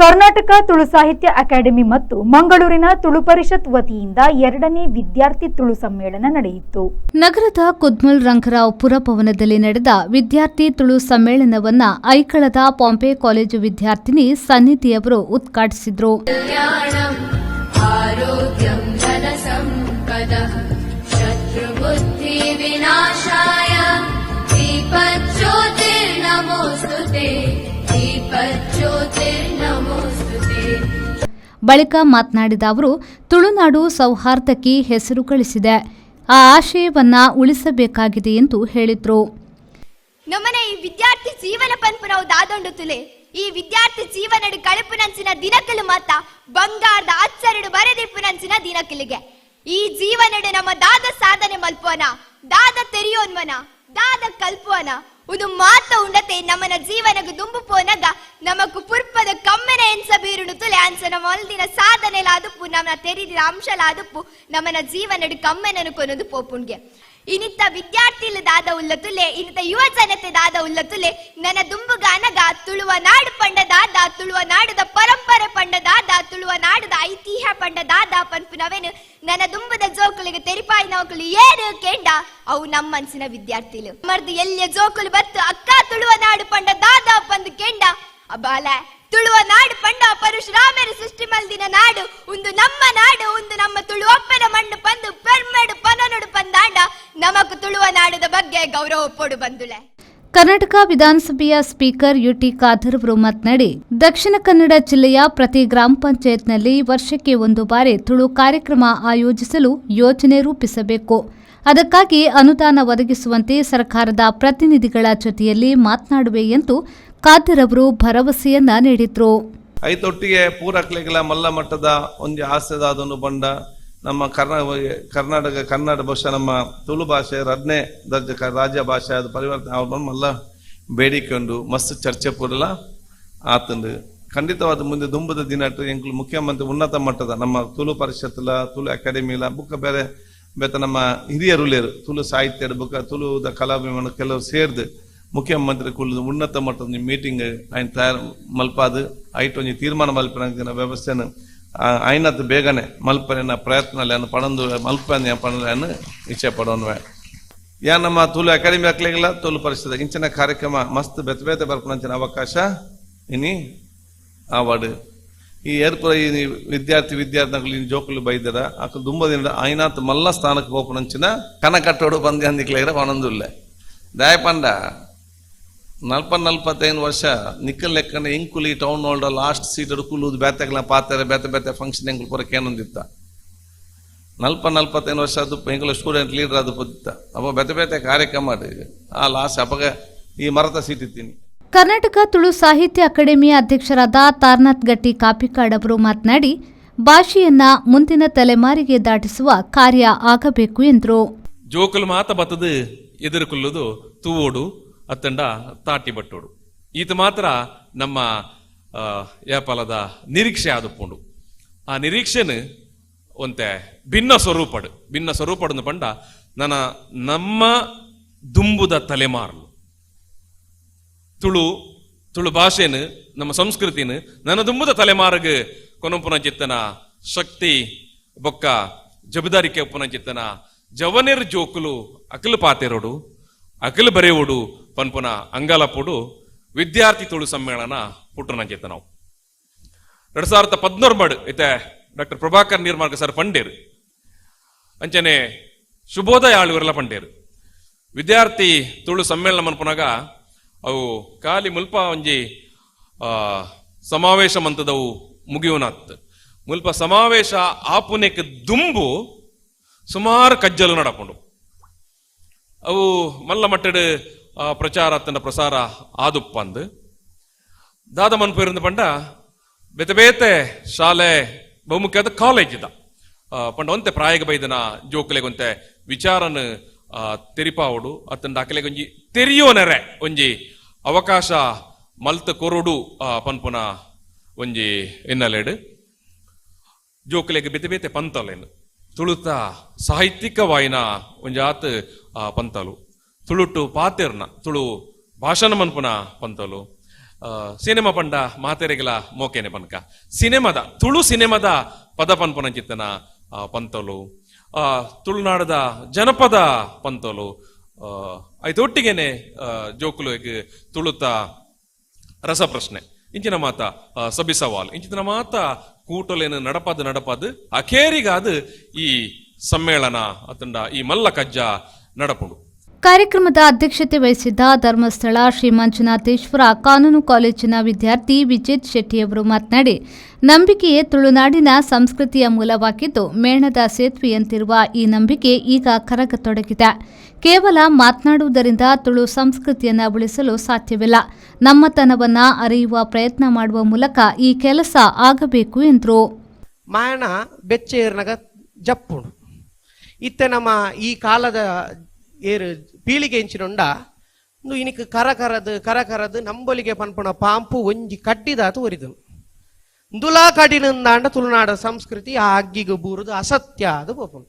ಕರ್ನಾಟಕ ತುಳು ಸಾಹಿತ್ಯ ಅಕಾಡೆಮಿ ಮತ್ತು ಮಂಗಳೂರಿನ ತುಳು ಪರಿಷತ್ ವತಿಯಿಂದ ಎರಡನೇ ವಿದ್ಯಾರ್ಥಿ ತುಳು ಸಮ್ಮೇಳನ ನಡೆಯಿತು. ನಗರದ ಕುದ್ಮುಲ್ ರಂಗರಾವ್ ಪುರಭವನದಲ್ಲಿ ನಡೆದ ವಿದ್ಯಾರ್ಥಿ ತುಳು ಸಮ್ಮೇಳನವನ್ನ ಐಕಳದ ಪಾಂಪೆ ಕಾಲೇಜು ವಿದ್ಯಾರ್ಥಿನಿ ಸನ್ನಿಧಿಯವರು ಉದ್ಘಾಟಿಸಿದರು. कल्याणम् आरोग्यं धनसम्पदः शत्रुबुद्धिविनाशाय दीपज्योतिर्नमोऽस्तु ते, दीपज्योतिर्नमोऽस्तु ते। ಬಳಿಕ ಮಾತನಾಡಿದ ಅವರು, ತುಳುನಾಡು ಸೌಹಾರ್ದಕ್ಕೆ ಹೆಸರು ಗಳಿಸಿದೆ. ಆ ಆಶಯವನ್ನ ಉಳಿಸಬೇಕಾಗಿದೆ ಎಂದು ಹೇಳಿದರು. ನಮ್ಮನೆ ಈ ವಿದ್ಯಾರ್ಥಿ ಜೀವನ ಪನ್ಪುನವು ದಾದೊಂಡು ತುಲೆ. ಈ ವಿದ್ಯಾರ್ಥಿ ಜೀವನಡು ಕಳಪುನಂಚಿನ ದಿನಕಲು ಮಾತ ಬಂಗಾರದ ಅಚ್ಚರಡು ಬರೆದಿಪ್ಪುನಂಚಿನ ದಿನಕಲಿಗೆ. ಈ ಜೀವನಡು ನಮ್ಮ ದಾದ ಸಾಧನೆ ಮಲ್ಪುವನ, ದಾದ ತೆರಿಯೋನ್ಮನ, ದಾದ ಕಲ್ಪುವನ, ಉದು ಮಾತ ಉಂಡತೆ ನಮ್ಮನ ಜೀವನಗು ದುಂಬು ಪೋನಗ ನಮಕು ಪುರ್ಪದ ಕಮ್ಮೆನ ಎನ್ಸ ಬೀರುಣು ತುಲೆ. ಅನ್ಸ ನಮ್ಮ ಒಲ್ದಿನ ಸಾಧನೆಲಾದುಪ್ಪು, ನಮ್ಮನ ತೆರಿದಿನ ಅಂಶಲಾದುಪ್ಪು, ನಮ್ಮನ ಜೀವನಡು ಕಮ್ಮೆನನು ಕೊನದು ಪೋಪುಣ್ಗೆ. ಇನಿತ ವಿದ್ಯಾರ್ಥಿಲು ದಾದ ಉಲ್ಲ ತುಲೆ, ಇನಿತ ಯುವ ಜನತೆ ದಾದ ಉಲ್ಲ ತುಲೆ. ನನ್ನ ದುಂಬುಗಾನಗ ತುಳುವ ನಾಡು ಪಂಡ ದಾದ, ತುಳುವ ನಾಡುದ ಪರಂಪರೆ ಪಂಡ ದಾದ, ತುಳುವ ನಾಡುದ ಐತಿಹ್ಯ ಪಂಡ ದಾದ ಪನ್ಪುನವೇನು ನನ್ನ ದುಂಬುದ ಜೋಕುಲಿಗೆ ತೆರಿಪಾಯಿನವಕುಲು ಏರು ಕೆಂಡ ಅವು ನಮ್ಮನ್ಸಿನ ವಿದ್ಯಾರ್ಥಿಲು. ಮರ್ದು ಎಲ್ಲಿಯ ಜೋಕುಲು ಬತ್ತು ಅಕ್ಕ ತುಳುವ ನಾಡು ಪಂಡ ದಾದ ಪಂದು ಕೆಂಡ, ಅಬಾಲ ತುಳುವ ನಾಡು ಪಂಡ ಪರಶುರಾಮರ ಸೃಷ್ಟಿ ಮಲ್ದಿನ ನಾಡು ಒಂದು, ನಮ್ಮ ನಾಡು ಒಂದು, ನಮ್ಮ ತುಳುವಪ್ಪನ ಮಣ್ಣು ಪಂದು ಪೆರ್ಮೆಡು ಪನನುಡು ಪಂದಾಂಡ ನಮಕ್ ತುಳುವ ನಾಡುದ ಬಗ್ಗೆ ಗೌರವ ಪೊಡು ಬಂದುಲೆ. ಕರ್ನಾಟಕ ವಿಧಾನಸಭೆಯ ಸ್ಪೀಕರ್ ಯುಟಿ ಖಾದರ್ ಅವರು ಮಾತನಾಡಿ, ದಕ್ಷಿಣ ಕನ್ನಡ ಜಿಲ್ಲೆಯ ಪ್ರತಿ ಗ್ರಾಮ ಪಂಚಾಯತ್ನಲ್ಲಿ ವರ್ಷಕ್ಕೆ ಒಂದು ಬಾರಿ ತುಳು ಕಾರ್ಯಕ್ರಮ ಆಯೋಜಿಸಲು ಯೋಜನೆ ರೂಪಿಸಬೇಕು. ಅದಕ್ಕಾಗಿ ಅನುದಾನ ಒದಗಿಸುವಂತೆ ಸರ್ಕಾರದ ಪ್ರತಿನಿಧಿಗಳ ಜೊತೆಯಲ್ಲಿ ಮಾತನಾಡುವೆ ಎಂದು ಖಾದರ್ ಅವರು ಭರವಸೆಯನ್ನ ನೀಡಿದರು. ಐತೊಟ್ಟಿಗೆ ಪೂರಕ್ಲೆಗಳ ಮಲ್ಲ ಮಟ್ಟದ ಒಂಜಿ ಆಸೆದಾದೊಂದು ಬಂಡ ನಮ್ಮ ಕರ್ನಾಟಕ ಕನ್ನಡ ಭಾಷೆ, ನಮ್ಮ ತುಳು ಭಾಷೆ ರಡ್ನೇ ದರ್ಜೆ ರಾಜ್ಯ ಭಾಷೆ ಅದು ಪರಿವರ್ತನೆ ಆವ ಮಲ್ಲ ಬೇಡಿಕೆ ಉಂಡು. ಮಸ್ತ್ ಚರ್ಚೆ ಪೂರಲ ಆತಂಡು. ಖಂಡಿತವಾದ ಮುಂದೆ ದುಂಬದ ದಿನಟ್ಟು ಎಂಕುಲು ಮುಖ್ಯಮಂತ್ರಿ ಉನ್ನತ ಮಟ್ಟದ ನಮ್ಮ ತುಳು ಪರಿಷತ್ಲ, ತುಳು ಅಕಾಡೆಮಿಲ, ಬುಕ್ಕ ಬೇರೆ ಬೇತ ನಮ್ಮ ಹಿರಿಯರುಲೇರು, ತುಳು ಸಾಹಿತ್ಯದ ಬುಕ್ಕ ತುಳುದ ಕಲಾಭಿಮಾನ ಕೆಲವು ಸೇರ್ದು ಮುಖ್ಯಮಂತ್ರಿ ಕುಲ್ದು ಉನ್ನತ ಮಟ್ಟದ ಮೀಟಿಂಗ್ ಐನ್ ತಯಾರು ಮಲ್ಪಾದು ಐಟ್ ಒಂಜಿ ತೀರ್ಮಾನ ಮಲ್ಪಿನ ವ್ಯವಸ್ಥೆನ ಆಯ್ನತ್ ಬೇಗನೆ ಮಲ್ಪನೆನ ಪ್ರಯತ್ನ ಪಣಂದು ಮಲ್ಪನೆ ಪಣನ ಇಚ್ಛೆ ಪಡೋನ್ವೆ. ಯಾ ನಮ್ಮ ತುಳು ಅಕಾಡೆಮಿ ಅಕ್ಲೆಗಿಲ್ಲ, ತುಳು ಪರಿಷತ್ ಇಂಚಿನ ಕಾರ್ಯಕ್ರಮ ಮಸ್ತ್ ಬೆತ್ತ ಬೇತೆ ಬರ್ಪುನಂಚಿನ ಅವಕಾಶ ಇನಿ ಆವಾಡು. ಈ ಏರ್ಪುರ ಈ ವಿದ್ಯಾರ್ಥಿ ವಿದ್ಯಾರ್ಥಿಗಳು ಇನ್ ಜೋಕುಲು ಬೈದರ ಅಕುಲು ದುಂಬದಿನ ಆಯ್ನಾತ್ ಮಲ್ಲ ಸ್ಥಾನಕ್ಕೆ ಪೋಪುನಂಚಿನ ಕನ ಕಟ್ಟೋಡು ಬಂದಿ ಅಂದಿಕ್ಲೆಗ್ರ ಪಣಂದುಲ್ಲೆ. ದಾಯ ಪಂಡ 40-45 ವರ್ಷ ನಿಕ್ಕಲ್ ಲೆಕ್ಕನ ಎಂಕುಲಿ ಟೌನ್ ಹಾಲ್ ಲಾಸ್ಟ್ ಸೀಟ್ ಕುಲ್ಲುದು ಬೇತೆಗ್ಲ ಪಾತಾರೆ ಬೇತೆ ಬೇತೆ ಫಂಕ್ಷನ್ ಎಂಕುಲು ಪೂರ ಕೇನೊಂದಿತ್ತ. 40-45 ವರ್ಷ ಅದು ಎಂಕುಲು ಸ್ಟೂಡೆಂಟ್ ಲೀಡರ್ ಅದು ಪೊದಿತ್ತ. ಅಪ್ಪ ಬೇತೆ ಬೇತೆ ಕಾರ್ಯಕ್ರಮ ಅದು ಆ ಲಾಸ್ಟ್ ಅಪ್ಪಗ ಈ ಮರತ ಸೀಟ್ ಇತ್ತೀನಿ. ಕರ್ನಾಟಕ ತುಳು ಸಾಹಿತ್ಯ ಅಕಾಡೆಮಿಯ ಅಧ್ಯಕ್ಷರಾದ ತಾರನಾಥ್ ಗಟ್ಟಿ ಕಾಪಿಕಾಡ್ ಅವರು ಮಾತನಾಡಿ, ಭಾಷೆಯನ್ನ ಮುಂದಿನ ತಲೆಮಾರಿಗೆ ದಾಟಿಸುವ ಕಾರ್ಯ ಆಗಬೇಕು ಎಂದರು. ಜೋಕುಲು ಮಾತ ಬತ್ತದು ಎದುರುಕುಲ್ಲುದು ತೂವೋಡು ಅತ್ತಂಡ ತಾಟಿ ಬಟ್ಟೋಡು. ಈತ ಮಾತ್ರ ನಮ್ಮ ಯಾಪಲದ ನಿರೀಕ್ಷೆ ಆದುಪ್ಪುಂಡು. ಆ ನಿರೀಕ್ಷೆನು ಒಂತೆ ಭಿನ್ನ ಸ್ವರೂಪಡು, ಭಿನ್ನ ಸ್ವರೂಪಡು ಪಂಡ ನನ್ನ ನಮ್ಮ ದುಂಬುದ ತಲೆಮಾರ್ಲು ತುಳು ತುಳು ಭಾಷೆನು ನಮ್ಮ ಸಂಸ್ಕೃತಿನ ನನ್ನ ದುಂಬುದ ತಲೆಮಾರಿಗೆ ಕೊನಂಪುನ ಚಿತ್ತನ ಶಕ್ತಿ ಬೊಕ್ಕ ಜಬದಾರಿಕೆ ಒಪ್ಪುನ ಚಿತ್ತನ ಜವನೆರ್ ಜೋಕುಲು ಅಕಲು ಪಾತೆರೋಡು, ಅಕಲು ಬರೆಯೋಡು ಪನ್ಪುನ ಅಂಗಲಪುಡು ವಿದ್ಯಾರ್ಥಿ ತುಳು ಸಮ್ಮೇಳನ ಪುಟ್ಟನ ನಾವು. 2011 ಇತ್ತೆ ಡಾಕ್ಟರ್ ಪ್ರಭಾಕರ್ ನೀರ್ಮಾರ್ಗ ಸರ್ ಪಂಡೇರು, ಅಂಚನೆ ಶುಭೋದಯ ಆಳುವರೆಲ್ಲ ಪಂಡೇರು. ವಿದ್ಯಾರ್ಥಿ ತುಳು ಸಮ್ಮೇಳನ ಮನ್ಪುನಾಗ ಅವು ಖಾಲಿ ಮುಲ್ಪ ಒಂಜಿ ಸಮಾವೇಶ ಮಂತದವು ಮುಗಿಯುವನತ್. ಮುಲ್ಪ ಸಮಾವೇಶ ಆಪುನೆಕ್ ದುಂಬು ಸುಮಾರು ಕಜ್ಜಲು ನಡಪುಂಡು. ಅವು ಮಲ್ಲ ಮಟ್ಟಡ್ ಪ್ರಚಾರ ತನ್ನ ಪ್ರಸಾರ ಆದುಪ್ಪಂದು ದಾದ ಮನ್ಪು ಪಂಡ ಬೇತೆ ಬೇತೆ ಶಾಲೆ, ಬಹುಮುಖ್ಯವಾದ ಕಾಲೇಜ್ ಇದ ಪಂಡ ಒಂತೆ ಪ್ರಾಯಗ ಬೈದನ ಜೋಕುಲೆಗ್ ಒಂತೆ ವಿಚಾರನ್ ತೆರಿಪಾವಡು ಅತ್ತಂಡ ಅಕಲೆಗ್ ಒಂಜಿ ತೆರಿಯೋನೆರೆ ಒಂಜಿ ಅವಕಾಶ ಮಲ್ತ ಕೊರೊಡು ಪನ್ಪುನ ಒಂಜಿ ಹಿನ್ನೆಲೆಡ್ ಜೋಕುಲೆಗ್ ಬೇತೆ ಬೇತೆ ಪಂತಲೇನು, ತುಳುತ ಸಾಹಿತ್ಯಿಕವಾಯಿನ ಒಂಜಾತ್ ಪಂತಲು, ತುಳುಟು ಪಾತೆರ್ನ ತುಳು ಭಾಷಣ ಮನ್ಪುನ ಪಂತಲು. Cinema ಪಂಡ ಮಾತೆರೆಗಲ ಮೋಕೆನೆ ಪನ್ಕ ಸಿನಿಮಾದ ತುಳು ಸಿನಿಮಾದ ಪದ ಪನ್ಪುನಂಚಿತ್ತನ ಪಂತೋಲು, ತುಳುನಾಡದ ಜನಪದ ಪಂತೋಲು, ಐತೊಟ್ಟಿಗೆನೆ ಜೋಕುಲು ತುಳುತ ರಸಪ್ರಶ್ನೆ ಇಂಚಿನ ಮಾತ ಸಬಿ ಸವಾಲ್ ಇಂಚಿನ ಮಾತ ಕೂಟಲೇನು ನಡಪಾದ ನಡಪಾದ ಅಖೇರಿಗಾದ ಈ ಸಮ್ಮೇಳನ ಅತಂಡ ಈ ಮಲ್ಲ ಕಜ್ಜ ನಡಪುಂಡು. ಕಾರ್ಯಕ್ರಮದ ಅಧ್ಯಕ್ಷತೆ ವಹಿಸಿದ್ದ ಧರ್ಮಸ್ಥಳ ಶ್ರೀ ಮಂಜುನಾಥೇಶ್ವರ ಕಾನೂನು ಕಾಲೇಜಿನ ವಿದ್ಯಾರ್ಥಿ ವಿಜೇತ್ ಶೆಟ್ಟಿಯವರು ಮಾತನಾಡಿ, ನಂಬಿಕೆಯೇ ತುಳುನಾಡಿನ ಸಂಸ್ಕೃತಿಯ ಮೂಲವಾಗಿದ್ದು ಮೇಣದ ಸೇತುವೆಯಂತಿರುವ ಈ ನಂಬಿಕೆ ಈಗ ಕರಗತೊಡಗಿದೆ. ಕೇವಲ ಮಾತನಾಡುವುದರಿಂದ ತುಳು ಸಂಸ್ಕೃತಿಯನ್ನು ಉಳಿಸಲು ಸಾಧ್ಯವಿಲ್ಲ. ನಮ್ಮತನವನ್ನು ಅರಿಯುವ ಪ್ರಯತ್ನ ಮಾಡುವ ಮೂಲಕ ಈ ಕೆಲಸ ಆಗಬೇಕು ಎಂದರು. ಮಾಯಣ ಬೆಚ್ಚೇರ್ನಗ ಜಪ್ಪುಂಡು ಇತ್ತೆ ನಮ್ಮ ಈ ಕಾಲದ ಏರು ಪೀಳಿಗೆ ಇಂಚಿನುಂಡ ಇಂದು ಇನಿಕ್ ಕರ ಕರದು ಕರ ಕರದು ನಂಬೊಲಿಗೆ ಪನ್ಪುಣ ಪಾಂಪು ಒಂಜಿ ಕಡ್ಡಿದಾತು ಒರಿದನು ಇಂದುಲಾ ಕಡಿನಂದಾಂಡ ತುಳುನಾಡ ಸಂಸ್ಕೃತಿ ಆ ಅಗ್ಗಿಗೆ ಬೂರುದು ಅಸತ್ಯ ಅದು ಪೋಪುಂಡು.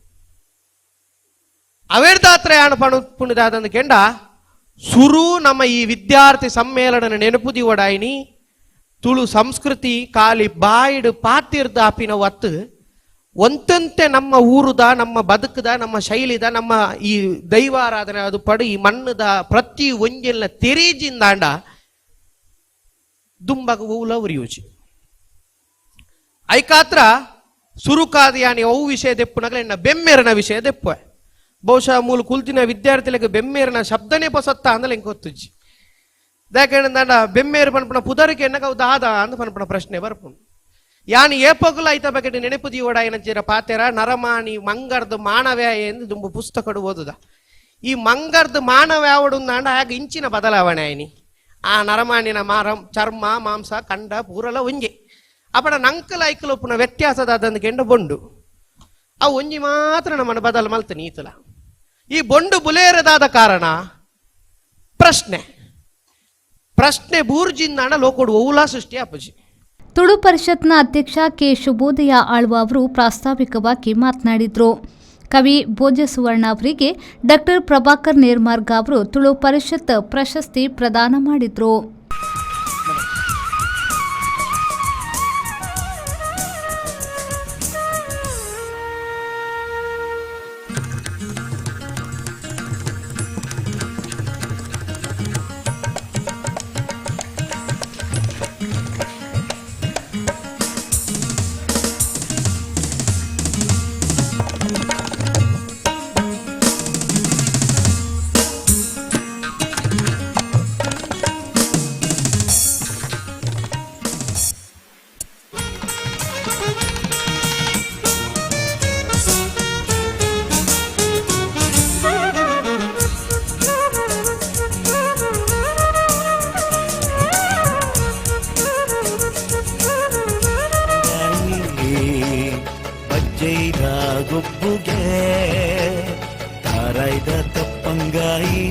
ಅವೇರ್ದಾತ್ರ ಯಾಣ ಪಣುಪುಣಿದಾದಂದು ಕೆಂಡ ಸುರು ನಮ್ಮ ಈ ವಿದ್ಯಾರ್ಥಿ ಸಮ್ಮೇಳನ ನೆನಪುದಿವಡಾಯಿನಿ ತುಳು ಸಂಸ್ಕೃತಿ ಕಾಲಿ ಬಾಯಿಡು ಪಾತಿರ್ದ ಆಪಿನ ಒತ್ತು ಒಂತಂತೆ ನಮ್ಮ ಊರುದ ನಮ್ಮ ಬದುಕುದ ನಮ್ಮ ಶೈಲಿದ ನಮ್ಮ ಈ ದೈವಾರಾಧನೆ ಅದು ಪಡು ಈ ಮಣ್ಣುದ ಪ್ರತಿ ಒಂಜೆಲ್ಲ ತೆರೀಜಿಂದಾಂಡ ದುಂಬಗ ಊಲ ಉರಿಯೂಚಿ ಐಕಾತ್ರ ಸುರುಕಾದ ಯಾನಿ ಅವು ವಿಷಯ ದೆಪ್ಪುನಗಲ ಎನ್ನ ಬೆಮ್ಮೇರನ ವಿಷಯ ದೆಪ್ಪು. ಬಹುಶಃ ಮೂಲ ಕುಲ್ತಿನ ವಿದ್ಯಾರ್ಥಿಗಳಿಗೆ ಬೆಮ್ಮೇರನ ಶಬ್ದನೇ ಪೊಸತ್ತ ಅಂದ್ರೆ ಎಂಕ್ ಗೊತ್ತುಜ್ಜಿ. ದಾಕೆಂಡ ಬೆಮ್ಮೇರು ಪನ್ಪುನ ಪುದರಿಗೆ ಎನ್ನಗ ಅವು ದಾದ ಅಂದ್ ಪನ್ಪುನ ಪ್ರಶ್ನೆ ಬರ್ಪುಂಡು. ಯಾನಿ ಏಪಗುಲ ಐತ ಬಗೆಟ್ ನೆನಪು ದೀವಡಾಯಿನ ಚೀರ ಪಾತೆರ ನರಮಾಣಿ ಮಂಗರ್ದು ಮಾನವ್ಯ ಎಂದು ದುಂಬು ಪುಸ್ತಕಡು ಓದುದ. ಈ ಮಂಗರ್ದು ಮಾನವ್ಯಾವಡು ಅಂಡ ಆಗ ಇಂಚಿನ ಬದಲಾವಣೆ ಆಯ್ನಿ. ಆ ನರಮಾಣಿನ ಮಾರ ಚರ್ಮ ಮಾಂಸ ಕಂಡ ಪೂರಲ ಒಂಜೆ ಅಪಡ ನಂಕಲ ಐಕಲ ಒಪ್ಪುನ ವ್ಯತ್ಯಾಸದಾದಂದು ಕೆಂಡ ಬೊಂಡು ಅವು ಒಂಜಿ ಮಾತ್ರ ನಮ್ಮನ್ನು ಬದಲು ಮಲ್ತ ನೀತಲ. ಈ ಬೊಂಡು ಬುಲೇರದಾದ ಕಾರಣ ಪ್ರಶ್ನೆ ಪ್ರಶ್ನೆ ಬೂರ್ಜಿಂದಾಣ ಲೋಕೋಡು ಓಲಾ ಸೃಷ್ಟಿ ಅಪ್ಪಜಿ. ತುಳು ಪರಿಷತ್ನ ಅಧ್ಯಕ್ಷ ಕೆ ಶುಭೋದಯ ಆಳ್ವ ಅವರು ಪ್ರಾಸ್ತಾವಿಕವಾಗಿ ಮಾತನಾಡಿದರು. ಕವಿ ಭೋಜ ಸುವರ್ಣ ಅವರಿಗೆ ಡಾಕ್ಟರ್ ಪ್ರಭಾಕರ್ ನೇರ್ಮಾರ್ಗ ಅವರು ತುಳು ಪರಿಷತ್ ಪ್ರಶಸ್ತಿ ಪ್ರದಾನ ಮಾಡಿದರು. ಗೊಬ್ಬುಗೆ ತಾರಾಯ್ದ ತಪ್ಪಂಗಾಯಿ.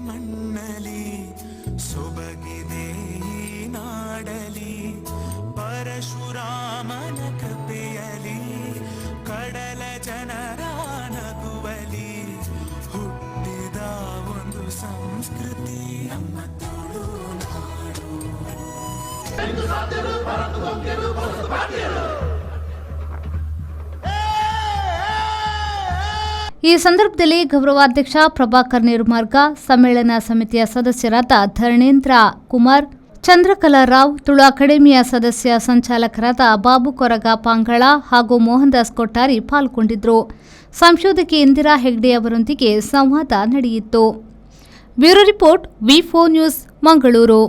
ಮಣ್ಣಲಿ ಸೊಬಗಿದೆ ನಾಡಲಿ ಪರಶುರಾಮನ ಕೃಪೆಯಲಿ ಕಡಲ ಜನರ ನಗುವಲಿ ಹುಟ್ಟಿದ ಒಂದು ಸಂಸ್ಕೃತಿ ನಮ್ಮ ತುಳುನಾಡು. ಈ ಸಂದರ್ಭದಲ್ಲಿ ಗೌರವಾಧ್ಯಕ್ಷ ಪ್ರಭಾಕರ್ ನಿರ್ಮಾರ್ಗ, ಸಮ್ಮೇಳನ ಸಮಿತಿಯ ಸದಸ್ಯರಾದ ಧರಣೇಂದ್ರ ಕುಮಾರ್, ಚಂದ್ರಕಲಾ ರಾವ್, ತುಳು ಅಕಾಡೆಮಿಯ ಸದಸ್ಯ ಸಂಚಾಲಕರಾದ ಬಾಬು ಕೊರಗ ಪಾಂಗಳ ಹಾಗೂ ಮೋಹನ್ ದಾಸ್ ಕೊಟ್ಟಾರಿ ಪಾಲ್ಗೊಂಡಿದ್ದರು. ಸಂಶೋಧಕಿ ಇಂದಿರಾ ಹೆಗ್ಡೆ ಅವರೊಂದಿಗೆ ಸಂವಾದ ನಡೆಯಿತು. Bureau report, V4 news, Mangaluru.